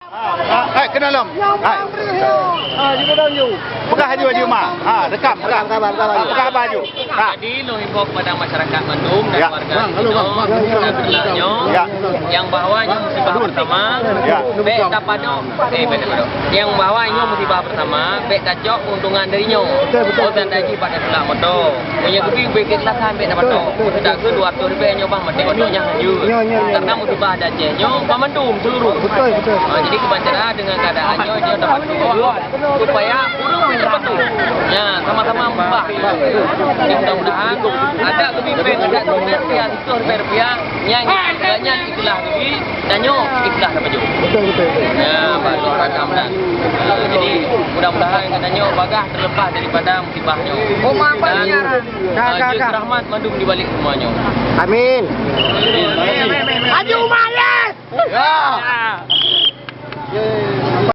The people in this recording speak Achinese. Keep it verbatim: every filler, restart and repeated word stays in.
Hai, keunoe lom. Hai. Peugah laju, laju ma. Ha, rekam, peugah. Peugah haba laju. Ha. Jadi, lôn himbau kepada masyarakat mandum dan warga sinoe, dan sebelah nyoe, nyang bahwa nyoe musibah pertama, bèk tapadok, eh, bèk tapadok. Nyang bahwa nyoe musibah pertama, bèk tacok keuntungan dari nyoe. Oh, tanda jih bak tatulak moto. Meunyoe keubi ubé keikhlasan bèk tapadok. Meunyoe dua ratus ribèe nyoe bang maté moto nyan hanjeuet. Karena musibah di Aceh nyoe banmandum seluruh. Betul, betul. Ha, jadi keubancara dengan keadaan nyoe, nyoe tabantu supaya ureueng pih tabantu. Ya, sama-sama mubah. Jadi mudah-mudahan ada keubi pèng, ada dua rupiah, tujuh rupiah, nyang, nyang ikhlas keubi, tanyoe ikhlas tapajoh. Betul, betul. Ya, baru rakam dah. Ha, jadi mudah-mudahan tanyoe bagah terlepas daripada musibah nyoe. Dan, ah, jeuet rahmat mandum di balik semua nyoe. Amin. Haji Umar, yes! Ya.